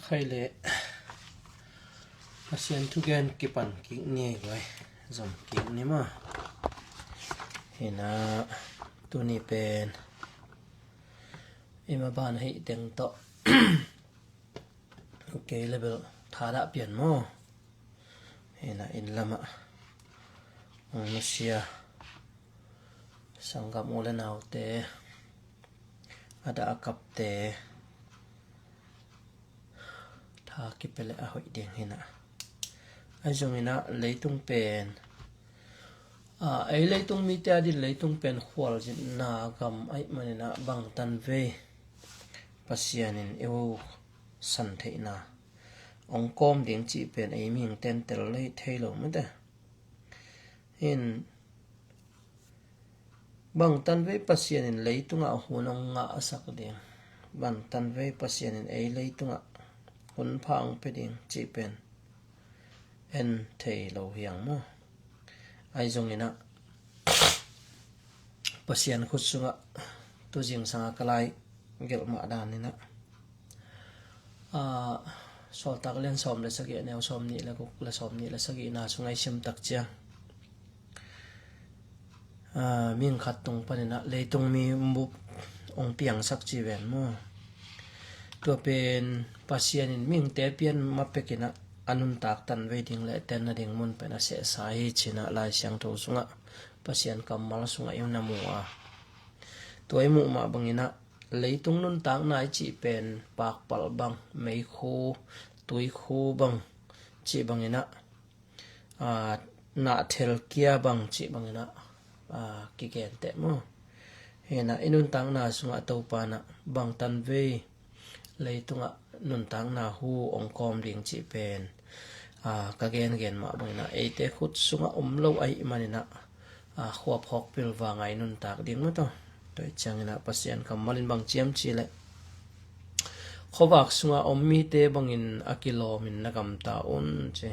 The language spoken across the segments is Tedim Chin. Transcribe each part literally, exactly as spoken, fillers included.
Khai le Pasian thugen kipan kik ni ei guai. Zom kik ni maw. Hina tuni pen ima ban hei teng tawh kei le bel thadah pian maw. Hina inn lamah hong nusia sanggam u le naute, a dah a kapte tha kipia le a hoih ding hina. Ahi zongina leitung pen a, ei leitung mite a din leitung pen khualzinna gam ahi manina bangtan vei Pasian in i husan theihna hong kawm ding cih pen ei mihing ten tel lei thei lo mate. Hin bangtan vei Pasian in leitungah hun hong ngahsak ding, bangtan vei Pasian in ei leitungah hun pha hong pia ding cih pen en thei lo hiang maw. Ahi zongina Pasian khut sungah tuzingsanga ka lai gelh mah danina, a, Sawltak lian sawm le sagih a neu sawm nih le guk le sawm nih le sagihna sungah i sim tak ciang, a, mihing khat tung panina leitung mi bup hong piangsak ci ven maw. Tua pen Pasian in mihingte pian ma pekina a nuntak tan vei ding le ten nading mun pen a sehsa hi cina Lai Siangtho sungah Pasian kammal sungah i na mu a. Tua i muh mah bangina leitung nuntakna i cih pen pakpalh bang, meikhu, tuikhu bang cih bangina, a, nahthel kia bang cih bangina, a, kigenteh maw. Hina i nuntakna sungah Topa na bangtan vei leitungah nuntakna hu hong kawm ding cih pen, a, ka gengen mah bangina eite khut sungah om lo ahi manina, a, khuaphawk pilvanga i nuntak ding maw taw. Tua i ciangina Pasian kammal in bang ciam cih leh khuavak sunga om mite bangin a kilawmin na gamta un ci.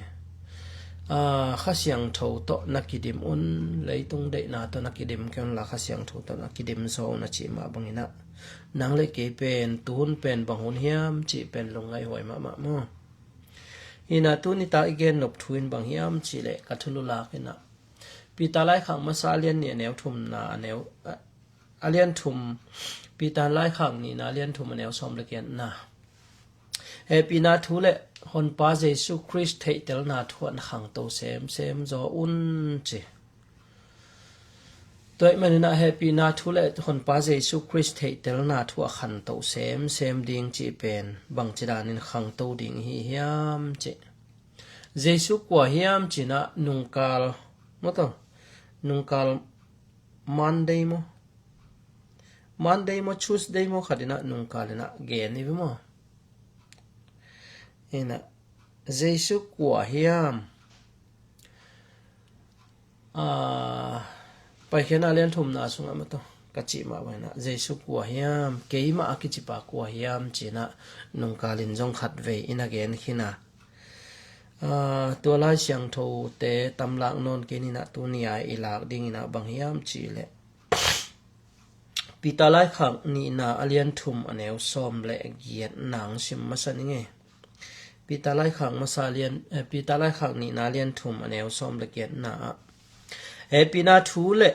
A, Kha Siangtho tawh na kidim un, leitung deihna tawh na kidim kei unla Kha Siangtho tawh na kidim zaw un a cih mah bangina nang le kei pen tuhun pen bang hun hiam cih pen lungngaih huai mahmah maw. Hina tuni tak i gen nop thu in bang hiam cih leh ka thulu lakina Peter laikhak masa a lian nih a neu thumna a neu, a, a lian thum, Peter laikhak nihna a lian thum a neu sawm le giatna. Hehpihna thu le Honpa Jesu Khrist theihtelna thu ah na khangto semsem zaw un ci. Tua ahih maninah hehpihna thu le Honpa Jesu Khrist theihtelna thu ah khangto semsem ding cih pen bangci danin khangto ding ihi hiam cih. Jesu kua hiam cinah nungkal, maw taw, nungkal Monday maw? Monday maw, Tuesday maw khatinah nungkalinah gen ive maw? Inah Jesu kua hiam? Ah, Paikhiatna lian thumna sungah maw taw ka cih mah banginah Jesu kua hiam, keimah a kicipa kua hiam cinah nungkalin zong khatvei i na gen khin a. Ah, tua Lai Siangthote tamlak nawn kei ninah tuni-a i lak dinginah bang hiam cihleh Peter laikhak nihna a lian thum a neu sawm le giatna hong sim masa ning e. Peter laikhak masa lian, eh, Peter laikhak nihna a lian thum a neu sawm le giatna ah hehpihna thu le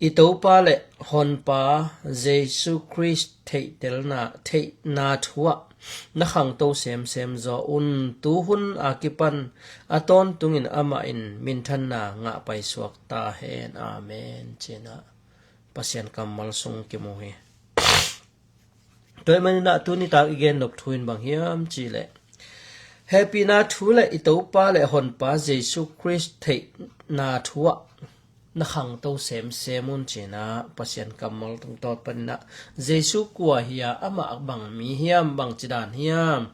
i Topa le Honpa Jesu Khrist theihtelna, theihna thu ah na khangto semsem zaw un. Tuhun a kipan a tawntungin amah in minthanna ngah paisuak ta hen. Amen cinah Pasian kammal sung kimu hi. Tua ahih maninah tuni tak i gen nop thu in bang hiam cihleh hehpihna thu le i Topa le Honpa Jesu Khrist theihna thu ah na khangto semsem un cinah Pasian kammal tungtawn paninah Jesu kua hi a, amah bang mi hiam, bangci dan hiam?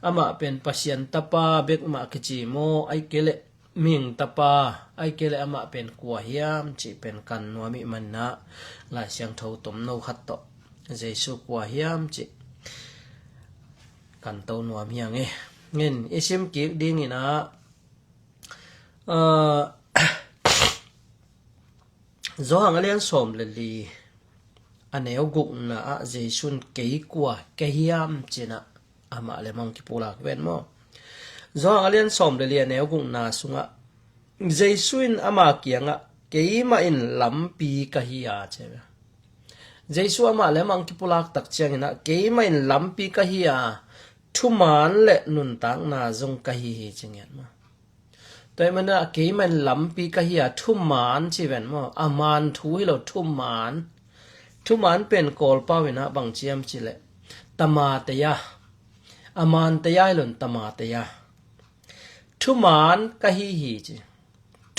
Amah pen Pasian tapa bek mah kici maw, ahih kei leh mihing tapa, ahih kei leh amah pen kua hiam cih pen kan nuam ih maninah Lai Siangtho tomno khat tawh Jesu kua hiam cih kan to nuam hiang e. Ngin i sim kik dinginah, ah, Johan a lian sawm le li a neu gukna ah Jesu in kei kua ka hiam cinah Amah le mang kipulak ven maw. Johan a lian sawm le li a neu gukna sungah Jesu in ama kiangah, "Keimah in lampi ka hi a," ci ve. Jesu amah le mang kipulak tak cianginah, "Keimah in lampi ka hi a, thuman le nuntakna zong ka hi hi," ci ngiat maw. Tua ahih manin keimah in lampi ka hi a, thuman ci ven maw. A man thu hi lo, thuman. Thuman pen Kawlpau inah bang ciam cileh, tamateya. A manteya hi lo, tamateya. Thuman ka hi hi ci.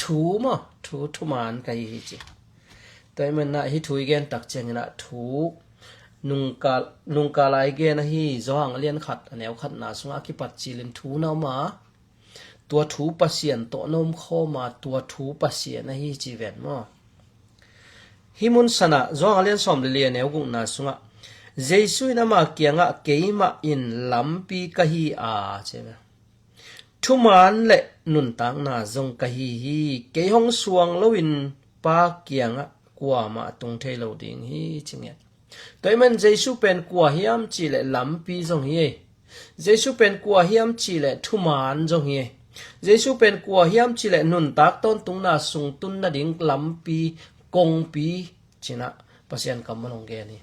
Thu maw, thu, thuman ka hi hi ci. Tua ahih manin hih thu i gen tak cianginah thu nungkal, nungkal a i gen ahi Johan a lian khat a neu khatna sungah a kipat cilin thu na om a, tua thu Pasian tawh na om khawm a, tua thu Pasian ahi ci ven maw. Hih mun sanah Johan a lian sawm le li a neu gukna sungah Jesu in ama kiangah, "Keimah in lampi ka hi a," ci ve. "Thuman le nuntakna zong ka hi hi. Kei hong suang loin Pa kiangah kuamah tung thei lo ding hi," ci ngiat. Tua ahih manin Jesu pen kua hiam cihleh lampi zong hi ei. Jesu pen kua hiam cihleh thuman zong hi ei. Jesu pen kua hiam cihleh nuntak tawntungna sung tun nading lampi, kongpi cinah Pasian kammal hong gen hi.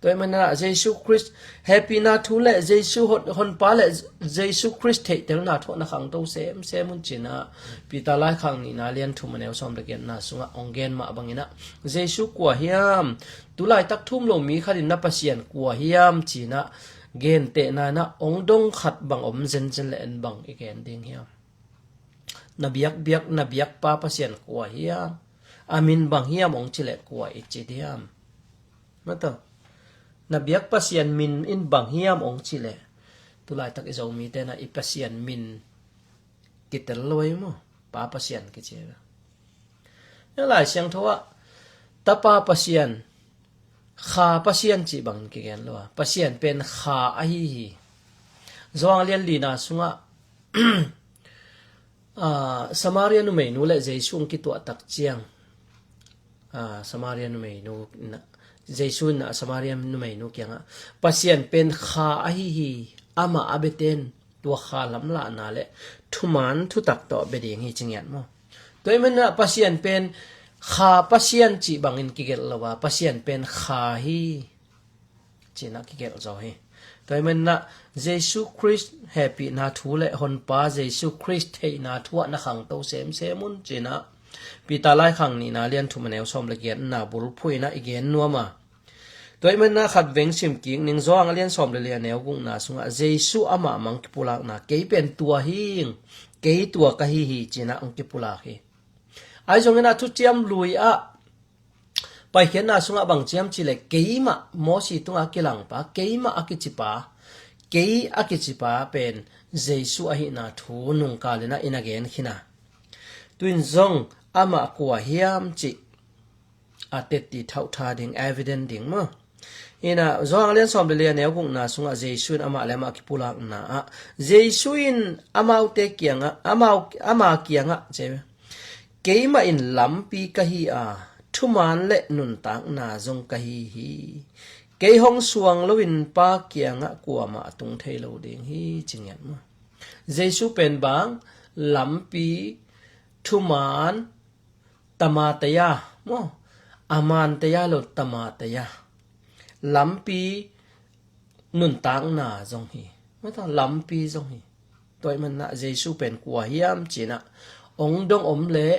Tua ahih maninah Jesu Khrist hehpihna thu le Jesu hon, honpa le Jesu Khrist theihtelna thu ah na khangto semsem un cinah Peter laikhak nihna lian thum a neu sawm le giatna sungah hong gen mah banginah Jesu kua hiam, tulaitak thu um lo mi khatin na Pasian kua hiam cinah gentehna inah hong dong khat bang om zenzen le en bang i gen ding hiam? Na biakbiak, na biakpa Pasian kua hiam? A min bang hiam hong cileh kua i ci diam? Mataw. Na biak Pasian min in bang hiam hong cileh, tulaitak i Zomite na i Pasian min kitel lo ei maw. Pa Pasian kici ei. Hih Lai Siangtho ah Tapa Pasian, Kha Pasian cih bangin kigen lo a, Pasian pen Kha ahi hi. Johan lian lina sungah ah, Samaria numeinu le Jesu hong kituah tak ciang, ah, Samaria numeinu, Jesu in ah Samaria numeinu kiangah, "Pasian pen Kha ahi hi, amah a biate in tua Kha lamlahna le thuman thutak tawh bia ding hi," ci ngiat maw. Tua ahih maninah Pasian pen Kha Pasian cih bangin kigelh lo a, Pasian pen Kha hi cinah kigelh zo hi. Tua ahih maninah Jesu Khrist hehpihna thu le honpa Jesu Khrist theihna thu ah na khangto semsem un cinah Peter laikhak nihna lian thum a neu sawm le giatna bulphuh inah i gen nuam a. Tua ahih maninah khat veng sim kik ning. Johan a lian sawm le li a neu gukna sungah Jesu amah mang kipulakna, "Kei pen tua hi ing, kei tua ka hi hi," cinah hong kipulak hi. Ahi zonginah Thuciam Lui ah Paikhiatna sungah bang ciam cileh, keimah, Mosi tungah kilangpa, keimah a kicipa, kei a kicipa pen Jesu ahihna thu nungkalinah i na gen khin a. Tuin zong amah kua hiam cih a tetti thauhtha ding, evident ding maw. Inah Johan a lian sawm le li a neu gukna sungah Jesu in amah le amah kipulakna ah Jesu in amaute kiangah, amau, ama kiangah, ci, "Keimah in lampi ka hi a, thuman le nuntakna zong ka hi hi. Kei hong suang loin Pa kiangah kuamah a tung thei lo ding hi," ci ngiat maw. Jesu pen bang lampi, thuman, tamateya maw, a manteya lo, tamateya. Lampi, nuntakna zong hi. Mataw, lampi zong hi. Tua ahih maninah Jesu pen kua hiam cinah hong dong om leh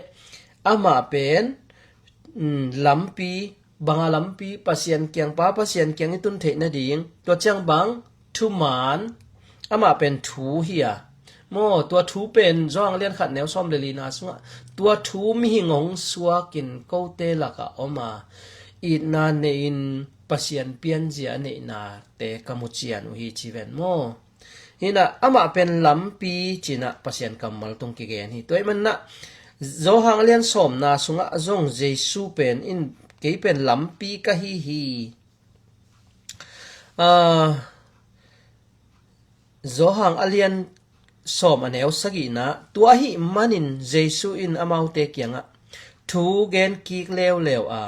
amah pen, mm, lampi, banga lampi, Pasian kiang, Pa Pasian kiang i tun theih nading. Tua ciang bang, thuman, amah pen thu hi a. Maw, tua thu pen Johan lian khat neu sawm le lina sungah, "Tua thu mihing hong suakin kote lakah om a, itna neihin Pasian pianzia a neihnate ka mu cian uh hi," ci ven maw. Hinah amah pen lampi cinah Pasian kammal tung kigen hi. Tua ahih maninah Johan a lian sawmna sungah zong Jesu pen in, "Kei pen lampi ka hi hi." Ah, Johan a lian sawm a neu sagihna, tua ahih manin Jesu in amaute kiangah thu gen kik leuleu a,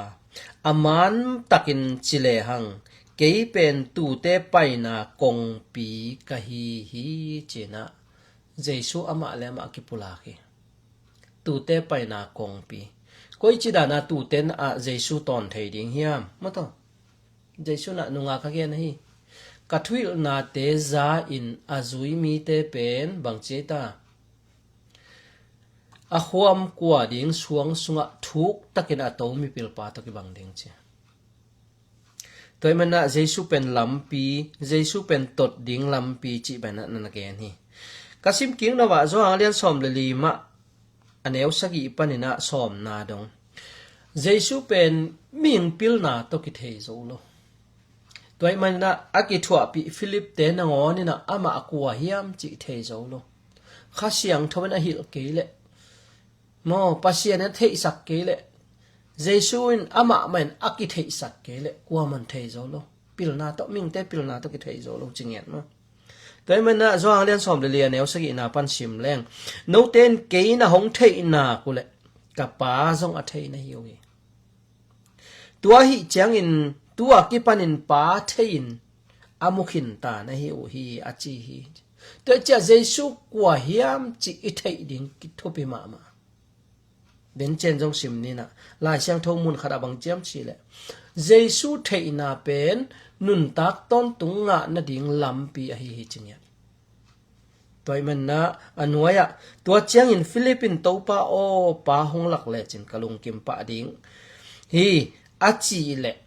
a man takin ci lehang, kei pen tuute paina kongpi ka hi hi, ci-in ah Jesu amah le amah a kipulak hi. Tuute paina kongpi. Koici dan a tuute in ah Jesu tawn thei ding hiam? Maw taw. Jesu in ah nungak a gen ahi. Ka thuhilhnate za-in a zui mite pen bang ci ei ta? A khuam kua ding suang sungah thuk takin a to mipilpa tawh kibang ding ci. Tua ahih manin ah Jesu pen lampi, Jesu pen tot ding lampi cih bangin ah na gen hi. Ka sim kik nop ah Johan a lian sawm le li mah a neu sagih panin ah sawmna dong. Jesu pen mihing pilna tawh kithei zo lo. Tua ahih manin ah a kithuahpih Philip-te nangawn in ah amah kua hiam cih thei zo lo. Kha Siangtho in a hilh kei leh, maw, Pasian in a theihsak kei leh, Jesu in amah mah in a kitheihsak kei leh kuaman thei zo lo. Pilna tawh, mihingte pilna tawh kithei zo lo ci ngiat maw. Tua ahih manin ah Johan a lian sawm le li a neu sagihna pan sim leng, note in kei na hong theih nak uh leh ka Pa zong a thei na hi uh hi. Tua ahih ciangin tu-a kipanin Pa thei-in a mu khin ta na hi uh hi, a ci hi. Tua ciang Jesu kua hiam cih i theih ding kithupi mahmah. Dencian zong sim ni in ah, Lai Siangtho mun khat ah bang ci hiam cih leh, Jesu theihna pen nuntak tawntung ngah nading lampi ahi hi ci ngiat. Tua ahih manin ah a nuai-ah, tua ciangin Philip in, Topa aw, Pa hong lak lecin ka lungkim pah ding hi, a cih leh,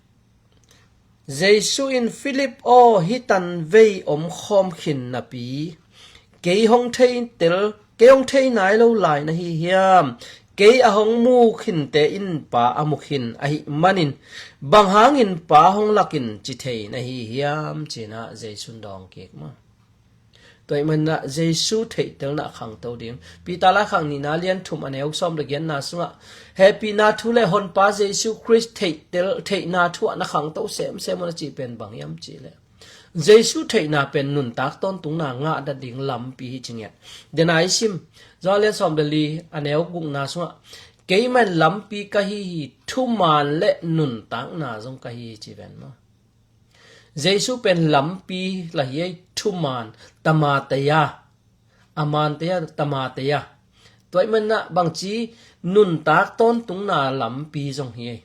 Jesu in, Philip aw, hih tan vei om khawm khin napi kei hong thei tel, kei hong thei nai lo lai na hi hiam? Kei a hong mu khinte in Pa a mu khin ahih manin, bang hangin Pa hong lak in ci thei na hi hiam? Ci-in ah Jesu in dawng kik maw. Tua ahih manin ah Jesu theihtelna khangto ding. Peter laikhak nihna lian thum a neu sawm le giatna sungah, hehpihna thu le Honpa Jesu Khrist theihtel, theihna thu ah na khangto semsem un a cih pen bang hiam cih leh, Jesu theihna pen nuntak tawntungna ngah nading lampi hi ci ngiat. Dena i sim, Johan lian sawm le li a neu gukna sungah, keimah in lampi ka hi hi, thuman le nuntakna zong ka hi hi ci ven maw. Jesu pen lampi la hi ei, thuman, tamateia, amanteia, tamateia. Tua ahih manin ah bangci nuntak tawntungna lampi zong hi ei.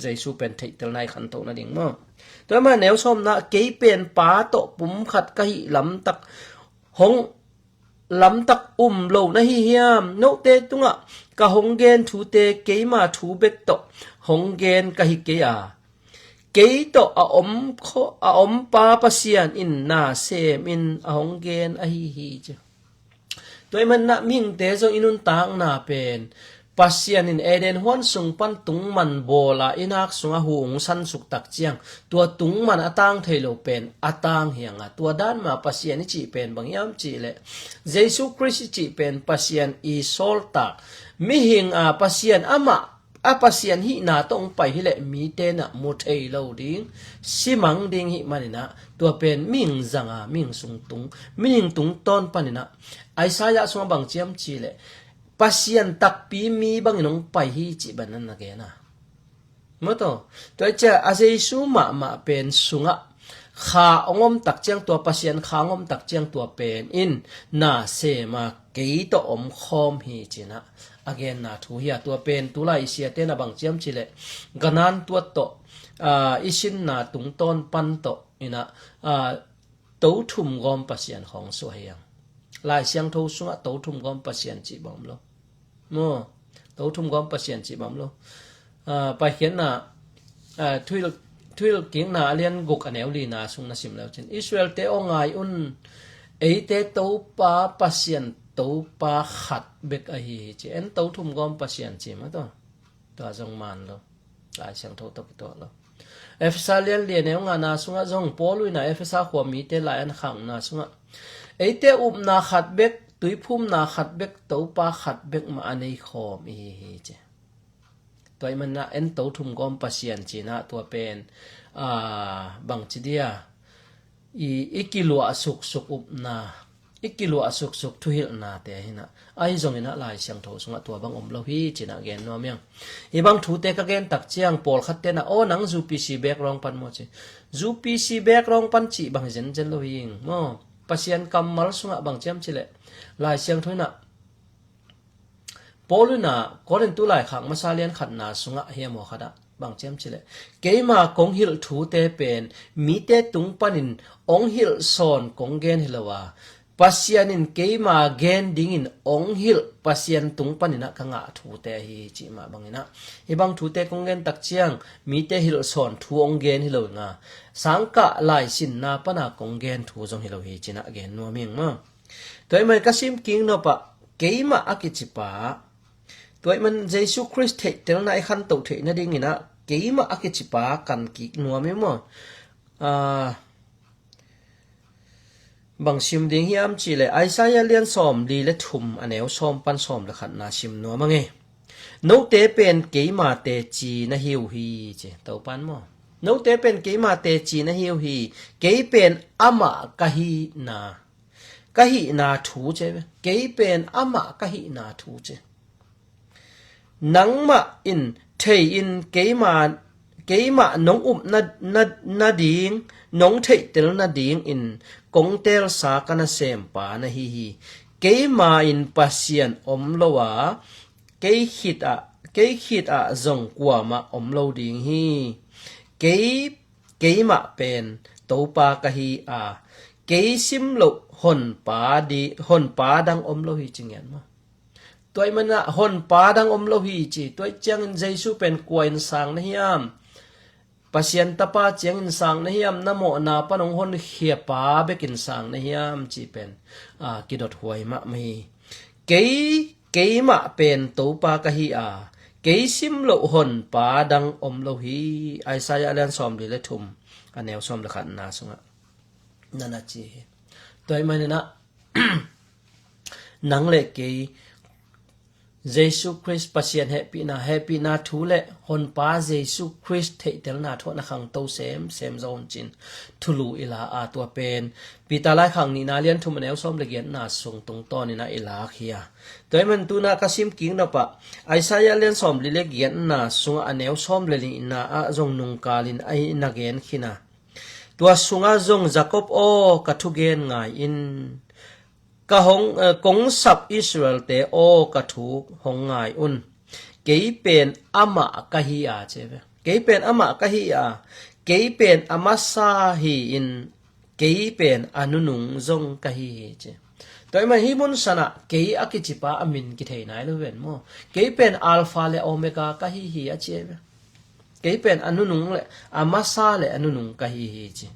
Jesu pen theihtelna i khantoh nading maw. Tua ahih manin a neu sawmna, kei pen Pa tawh pumkhat ka hih lamtak hong lamtak um lo na hi hiam? Note tungah ka hong gen thute keima thu bek tawh hong gen ka hi kei a, kei tawh a om kho-, a om Pa Pasian in na semin a hong gen ahi hi ci. Tua ahih manin ah mihingte zong i nuntakna pen Pasian in Eden huan sung pan tungman bawl a, i nak sungah hu hong sansuk tak ciang, tua tungman a tang thei lo pen a tang hi hang a, tua dan mah Pasian i cih pen bang hiam cih leh, Jesu Khrist i cih pen Pasian i sawltak, mihing a Pasian amah, a Pasian hihna tawh hong pai hi leh mite in ah mu thei lo ding, simang ding hih manin ah, tua pen mihing zang a, mihing sung tung, mihing tungtawn panin ah, Isaiah sungah bang ci hiam cih leh, Pasian takpi mi bangin hong pai hi cih bangin na gen a. Maw taw, tua ahih ciang a Jesu mahmah pen sungah Kha hong om tak ciang tua, Pasian Kha hong om tak ciang tua pen in na sem a, kei tawh om khawm hi ci-in ah a genna thu hi a, tua pen tulai i siate in ah bang ci hiam cih leh, ganhing tuat tawh, aa, i sinna tungtawn pan tawh in ah, aa, Tothum gawm Pasian khawng suah hi hang. Lai Siangtho sungah Tothum gawm Pasian cih bang om lo. Maw, Tothum gawm Pasian cih bang om lo. Ah, Paikhiatna, ah, Thuhilh, Thuhilhkikna a lian guk a neu lina sung na sim le uh cin, Israel-te aw, ngai un, eite Topa Pasian, Topa khat bek ahi hi ci. En Tothum gawm Pasian ci maw taw. Tua zong man lo. Lai Siangtho tawh kituak lo. Efesa lian li a neu ngana sungah zong Paul in ah Efesa khua mite lai-an khakna sungah, eite upna khat bek, tuiphumna khat bek, Topa khat bek mah a nei khawm i hi hi ci. Tua ahih manin ah en Tothum gawm Pasian ci-in ah tua pen, aa, bang ci dia, i, i kiluah suksuk upna, i kiluah suksuk thuhilhnate hinah, ahi zonginah Lai Siangtho sungah tua bang om lo hi cinah gen nuam hiang. Hi bang thute ka gen tak ciang pawlkhatte na, aw, nang U P C background pan maw ci. U P C background pan cih bang hi zenzen lo hi ing maw. Pasian kammal sungah bang ciam cileh Lai Siangtho inah Paul inah Korintu laikhak masa lian khatna sungah hiam aw khatah bang ciam cileh, keima kong hilh thute pen mite tung panin ong hilh sawn kong gen hi lo a, Pasian in keima gen dingin ong hilh Pasian tung paninah ka ngah thute hi cih mah banginah, hi bang thute kong gen tak ciang mite hilh sawn thu ong gen hi lo inga, sangkah laisinna pana kong gen thu zong hi lo hi cinah gen nuam ing maw. Tua ahih man ka sim kik nopah keimah a kicipa, tua ahih man Jesu Khrist theihtelna i khantoh theih nadinginah keimah a kicipa kan kik nuam hi maw. Bang sim ding hiam cihleh Isaiah lian sawm li le thum a neu sawm pan sawm le khatna sim nuam a ngei. Note pen keima teci na hi uh hi ci Topan maw. Note pen keima teci na hi uh hi. Kei pen amah ka hihna, ka hihna thu ci. Kei pen amah ka hihna thu ci. Nangmah in thei in keima, keimah nong up na, na, nading, nong theihtel nadingin kong teelsa ka nasempa na hi hi. Keima in Pasian om lo a, kei khitah, kei khitah zong kuamah om lo ding hi. Kei, keimah pen Topa ka hi a, kei sim loh honpa di, honpa dang om lo hi ci ngiat maw. Tua ahih manah honpa dang om lo hi ci. Tua ahih ciangin Jesu pen kua in sang na hiam? Pasian Tapa ciangin sang na hiam? Na mawhna pan hong honkhia pa bekin sang na hiam? Ci pen, a, kidot huai mahmah hi. Kei, keimah pen Topa ka hi a, kei sim loh honpa dang om lo hi. Isaiah lian sawm li le thum a neu sawm le khatna sungah nana ci hi. Tua ahih manah nang le kei Jesu Khrist Pasian hehpihna, hehpihna thu le honpa Jesu Khrist theihtelna thu ah na khangto semsem zo un cin thulu i la a, tua pen Peter laikhak nihna lian thum a neu sawm le giatna sung tungtawninah i lak hi a. Tua ahih man tunah ka sim kik nopah Isaiah lian sawm li le giatna sungah a neu sawm le nihna ah zong nungkalin a hi na gen khin a. Tua sungah zong Jacob aw ka thugen ngai in, ka hong, eh, kong sap Israelte aw ka thu hong ngai un. Kei pen amah ka hi a ci ve. Kei pen amah ka hi a, kei pen a masa hi in, kei pen a nunung zong ka hi hi ci. Tua ahih man hih mun sanah kei a kicipa a min kithei nai lo ven maw. Kei pen Alpha le Omega ka hi hi a ci ve. Kei pen a nunung le a masa le a nunung ka hi hi ci.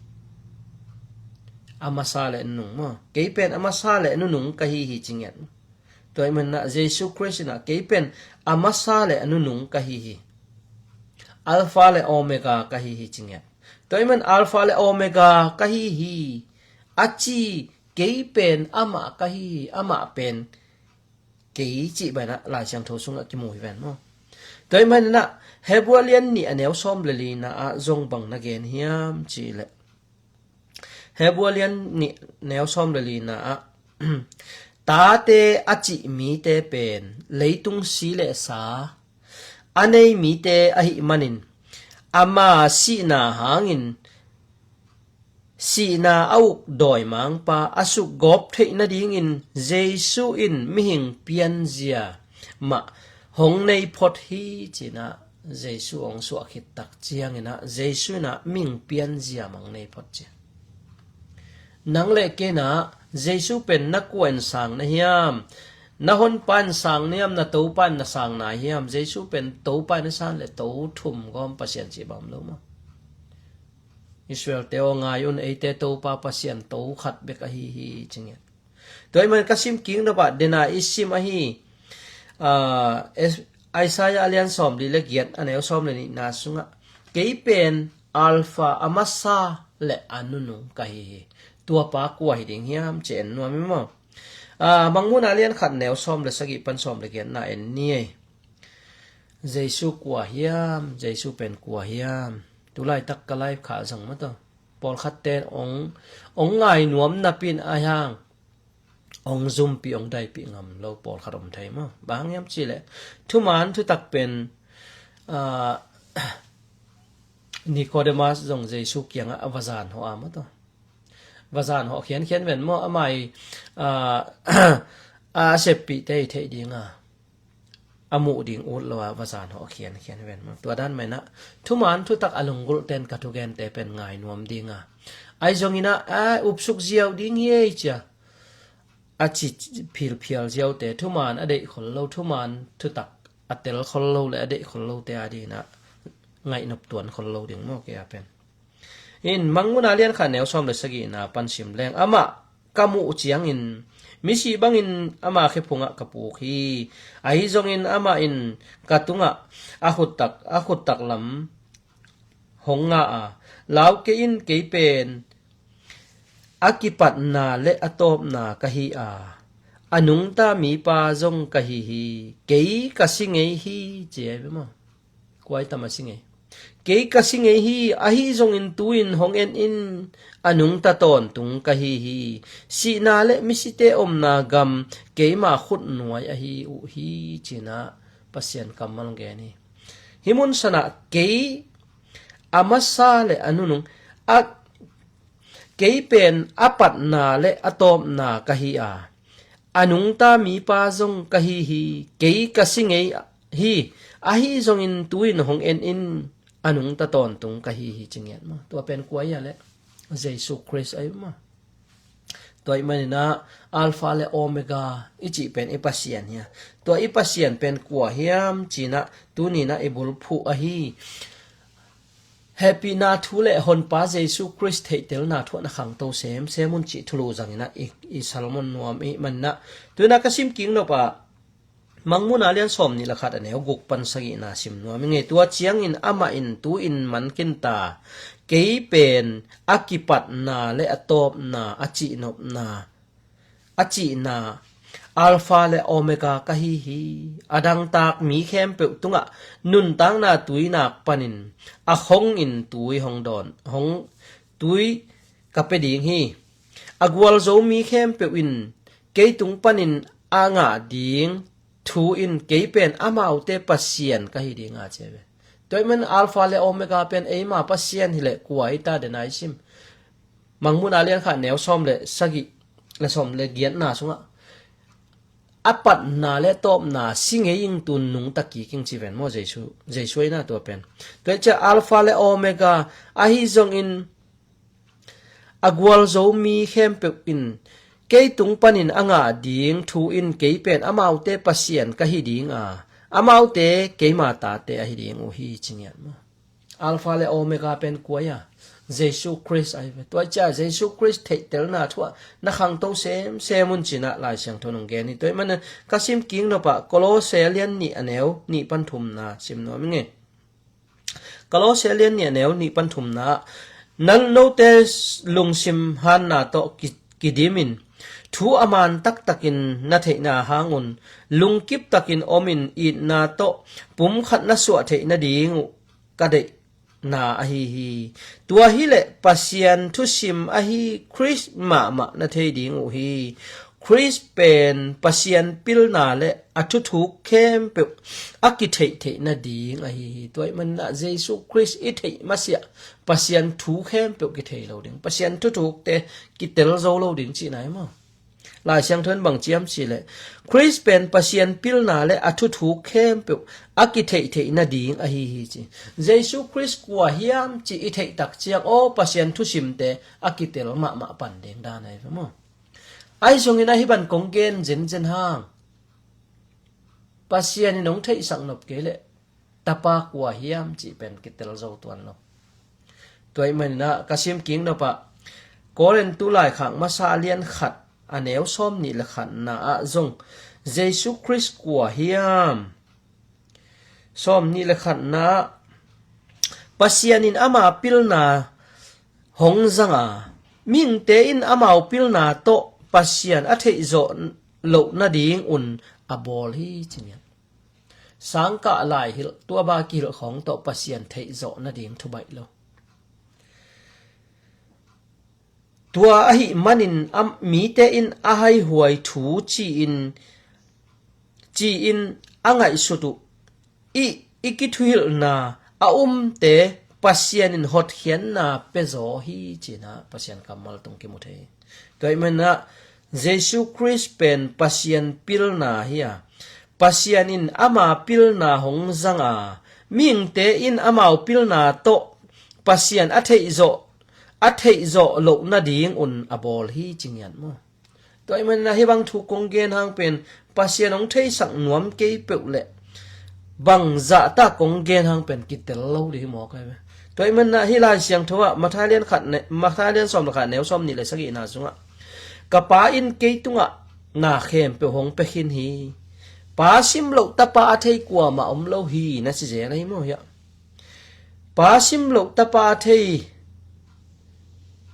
A masa le a nunung maw. Kei pen a masa le a nunung ka hi hi ci ngiat. Tua ahih manah Jesu Khrist inah kei pen a masa le a nunung ka hi hi. Alpha le Omega ka hi hi ci ngiat. Tua ahih man Alpha le Omega ka hi hi a ci, kei pen amah ka hi hi, amah pen kei cih banah Lai Siangtho sungah kimu hi ven maw. Tua ahih manah Hebru lian nih a neu sawm le lina ah zong bang na gen hiam cihleh Hebru lian nih neu sawm le lina ah tate a cih mite pen leitung si le sa a nei mite ahih manin ama sihna hangin sihna a uk dawimangpa a sukgawp theih nadingin Jesu in mihing pianzia mah hong nei phot hi cinah Jesu hong suah khit tak cianginah Jesu inah mihing pianzia mah hong nei phot ci. Nang le kei inah Jesu pen na kua in sang na hiam? Na honpa in sang na hiam? Na Topa in na sang nai hiam? Jesu pen Topa in na sang le to thum gawm Pasian cih bang om lo maw. Israelte aw ngai un, eite Topa Pasian to khat bek ahi hi ci ngiat. Tua ahih man ka sim kik nopah dena i sim ahi, ah, Es-, Isaiah a lian sawm li le giat a neu sawm le nihna sungah kei pen Alpha a masa le a nunung ka hi hi. Tuapa kua hi ding hiam ci en nuam hi maw. Ah, Mangmuhna lian khat neu sawm le sagih pan sawm le giatna en ni ei. Jesu kua hiam? Jesu pen kua hiam? Tulaitak ka live khah zang maw taw. Pawlkhat ten ong, ong ngai nuam napin a hiang ong zumpi, ong daipih ngam lo pawlkhat om thei maw. Bang hang hiam cih leh thuman thutak pen, ah, Nicodemus zong Jesu kiangah a va zan hawh a maw taw. Va zan hawh khiankhian ven maw, amah i, ah, a seppihte i theih dinga a muh ding ut lo a va zan hawh khiankhian ven maw. Tua dan mah inah thuman thutak a lunggulhte in ka thugente pen ngai nuam dinga, ahi zongin ah, a upsuk ziau ding hi ei cia a ci philphial ziaute, thuman a deih khol lo, thuman thutak a tel khol lo le a deih khol lote a dinah ngaihnop tuan khol lo ding maw, kei a pen. In Mangmuhna lian khat neu sawm le sagihna pan sim leng, amah ka muh ciangin misi bangin ama khephungah ka puk hi. Ahi zongin amah in ka tungah a khuttak, a khuttak lam hong ngah a, lau kei in, kei pen a kipatna le a tawpna ka hi a, a nungta mipa zong ka hi hi. Kei ka si ngei hi, ci a hi ve maw. Kuai tam a si ngei. Kei ka si ngei hi, ahi zongin tu-in hong en in, a nungta tawntung ka hi hi. Sihna le misite omna gam keima khutnuai ahi uh hi, cinah Pasian kammal gen hi. Hih mun sanah kei a masa le a nunung a, kei pen a patna le a tawpna ka hi a, a nungta mipa zong ka hi hi. Kei ka si ngei hi, ahi zongin tu-in hong en in, a nungta tawntung ka hi hi, ci ngiat maw. Tua pen kua hi a leh? Jesu Khrist ahi maw. Tua ahih maninah Alpha le Omega i cih pen i Pasian hi a, tua i Pasian pen kua hiam cinah tuninah i bulphuh ahi. Hehpihna thu le Honpa Jesu Khrist theihtelna thu ah na khangto semsem un cih thulu zanginah i, i salmon nuam i hih maninah tuinah ka sim kik nop ah Mangmuhna lian sawm nih le khat a neu guk pan sagihna sim nuam i ngei. Tua ciangin amah in tu-in man khin ta, kei pen a kipatna le a tawpna, a cihnopna, a cihna, Alpha le Omega ka hi hi. A dangtak mi khempeuh tungah nuntakna tuinak panin a khongin tui hong dawn, hong tui ka pia ding hi. A gualzo mi khempeuh in kei tung panin a ngah ding thu in kei pen amaute Pasian ka hi ding a, ci a ve. Tua ahih man Alpha le Omega pen eima Pasian hileh kua hi ta, den a i sim. Mangmuhna lian khat neu sawm le sagih le sawm le giatna sungah a patna le tawpna si ngei ing, tun nungta kik ing, ci ven maw, Jesu, Jesu ahi na tua pen. Tua hi ciah Alpha le Omega ahi zongin a gualzo mi khempeuh in kei tung panin a ngah ding thu in kei pen amaute Pasian ka hi ding a, amaute keima tate ahi ding uh hi, ci ngiat maw. Alpha le Omega pen kua hi a? Jesu Khrist ahi ve. Tua ciah Jesu Khrist theihtelna thu ah na khangto semsem un cinah Lai Siangtho in hong gen hi. Tua ahih manin ka sim kik nop ah Kolose lian nih a neu nih pan thumna sim nuam i ngei. Kolose lian nih a neu nih pan thumna ah, na note lungsim hanna tawh ki, kidim in, thu a man taktakin na theihna hang un lungkip takin om in, itna tawh pumkhat na suah theih nading uh ka deihna ahi hi. Tua hileh Pasian thusim ahi Khrist mahmah na thei ding uh hi. Khrist pen Pasian pilna le a thuthuk khempeuh a kitheihtheih nading ahi hi. Tua ahih maninah Jesu Khrist i theih masiah Pasian thu khempeuh kithei lo ding, Pasian thuthukte kitel zo lo ding cihna hi maw. Lai Siangtho in bang ci hiam cih leh, Khrist pen Pasian pilna le a thuthuk khempeuh a kitheihtheih nading ahi hi, ci. Jesu Khrist kua hiam cih i theih tak ciang, aw, Pasian thusimte a kitel mahmah pan ding dan ahi ve maw. Ahi zongin ahi ban kong gen zenzen hang, Pasian in hong theihsak nop kei leh Tapa kua hiam cih pen kitel zo tuan lo. Tua ahih maninah ka sim kik nop ah Korintu laikhak masa a lian khat a neu sawm nih le khatna ah zong Jesu Khrist kua hiam? Sawm nih le khatna ah, Pasian in ama pilna hong zang a, mihingte in amau pilna tawh Pasian a theihzawh loh nading un a bawl hi, ci ngiat. Sangkah lai hilh, tua ba kihilh khawng tawh Pasian theihzawh nading thubaih lo. Tua ahih manin a, mite in a haihuai thu ci-in, ci-in a ngaihsut uh i, i kithuhilhna a umte Pasian in hotkhiatna pia zaw hi, ci-in ah Pasian kammal tung kimu thei. Tua ahih manin ah Jesu Khrist pen Pasian pilna hi a, Pasian in ama pilna hong zang a, mihingte in amau pilna tawh Pasian a theih zawh, a theih zawh loh nadingun a bawl hi, ci ngiat maw? Tua ahih manin ah hih bang thu kong gen hang pen Pasian hong theisak nuam kei peuh leh bang zahtak kong gen hang pen kitel lo ding hi mawk ai ve. Tua ahih manin ah hih Lai Siangtho ah Matthai lian khat ne, Matthai lian sawm le khat neu sawm nih le sagihna sungah, "Ka Pa in kei tungah na khempeuh hong pia khin hi. Pa sim loh Tapa a thei kuamah om lo hi," na ci zel ahi maw hiah? Pa sim loh Tapa a thei,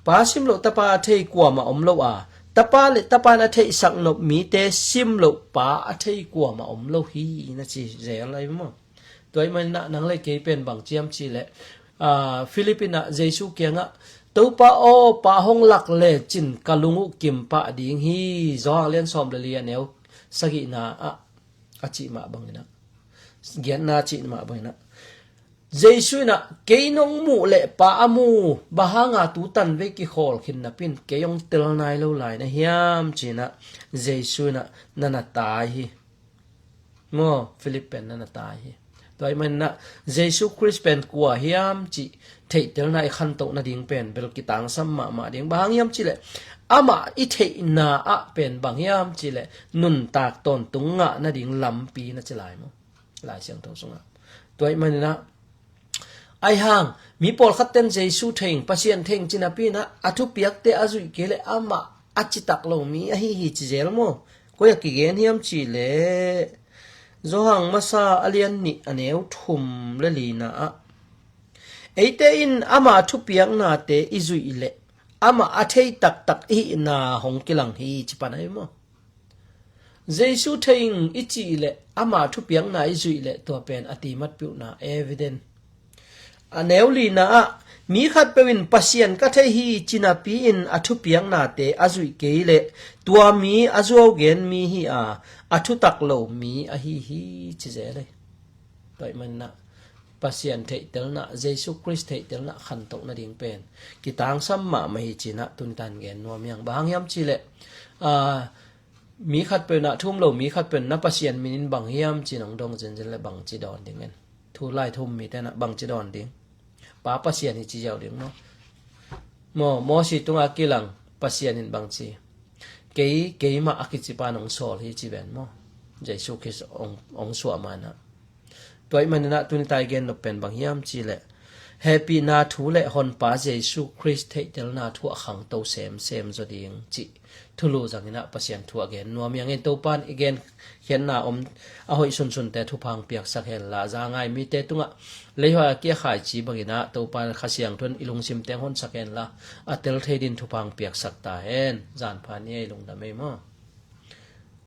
Pa sim loh Tapa a thei kuamah om lo a, Tapa le Tapa in a theihsak nop mite sim loh Pa a thei kuamah om lo hi, na ci zel ahi maw? Tua ahih manin ah nang le kei pen bang ci hiam cih leh, aa, Philip in ah Jesu kiangah, "Topa aw, Pa hong lak lecin ka lung uh kim pah ding hi," Johan lian sawm le li a neu sagihna ah a cih mah bangin ah, giatna a cih mah bangin ah, Jesu in ah, "Kei nong muh leh Pa a mu, bang hanga tu tanvei kikhawl khin napi in kei hong tel nai lo lai na hiam?" ci-in ah Jesu in ah na na tai hi. Maw, Philip pen na na tai hi. Tua ahih manin ah Jesu Khrist pen kua hiam cih theihtelna i khantoh nading pen bel kitangsam mahmah ding. Bang hang hiam cih leh amah i theihna ah pen bang hiam cih leh nuntak tawntung ngah nading lampi na ci lai maw? Lai Siangtho sungah. Tua ahih manin ah, ahi hang, mi pawlkhat ten Jesu thei ing, Pasian thei ing ci napi in ah, a thupiakte a zuih kei leh amah a citak lo mi ahi hi ci zel maw? Koi a kigen hiam cih leh, Johan masa a lian nih a neu thum le lina ah, "Eite in ama thupiaknate i zuih leh amah a thei taktak i hihna hong kilang hi," ci pan ahi maw? Jesu thei ing i cih leh ama thupiakna i zuih leh tua pen a timat piuhna evident. A neu lina ah, "Mi khatpeuh in Pasian ka thei hi ci napi in a thupiaknate a zuih kei leh tua mi a zuau gen mi hi a, a thutak lo mi ahi hi," ci zel hi. Tua ahih manin ah Pasian theihtelna, Jesu Khrist theihtelna khantoh nading pen kitangsam mahmah hi ci-in ah tuni tan gen nuam hi hang. Bang hang hiam cih leh, aa, mi khatpeuh in ah, thu um lo mi khatpeuh in ah Pasian min in bang hiam ci-in hong dong zenzen leh bangci dawn ding en? Thu lai thu um mite in ah bangci dawn ding? Pa Pasian hi ci ziau ding maw? Maw, Mosi tungah kilang Pasian in bangci, "Kei, keimah a kicipa in hong sawl hi," ci ven maw? Jesu Khrist hong, hong suah ma-in ah. Tua ahih manin ah tuni tan i gen nop pen bang hiam cih leh, hehpihna thu le Honpa Jesu Khrist theihtelna thu a khangto semsem zaw ding cih thulu zangin ah Pasian thu a gen nuam hi hang. Topa in i genkhiatna om a hoih sunsunte thupha hong piaksak hen la, za ngai mite tungah leihoih a kia khaici bangin ah Topa in Kha Siangtho in i lungsim teng honsak hen la, a tel thei dingin thupha hong piaksak ta hen. Zan pha ni ei, lungdam ei maw?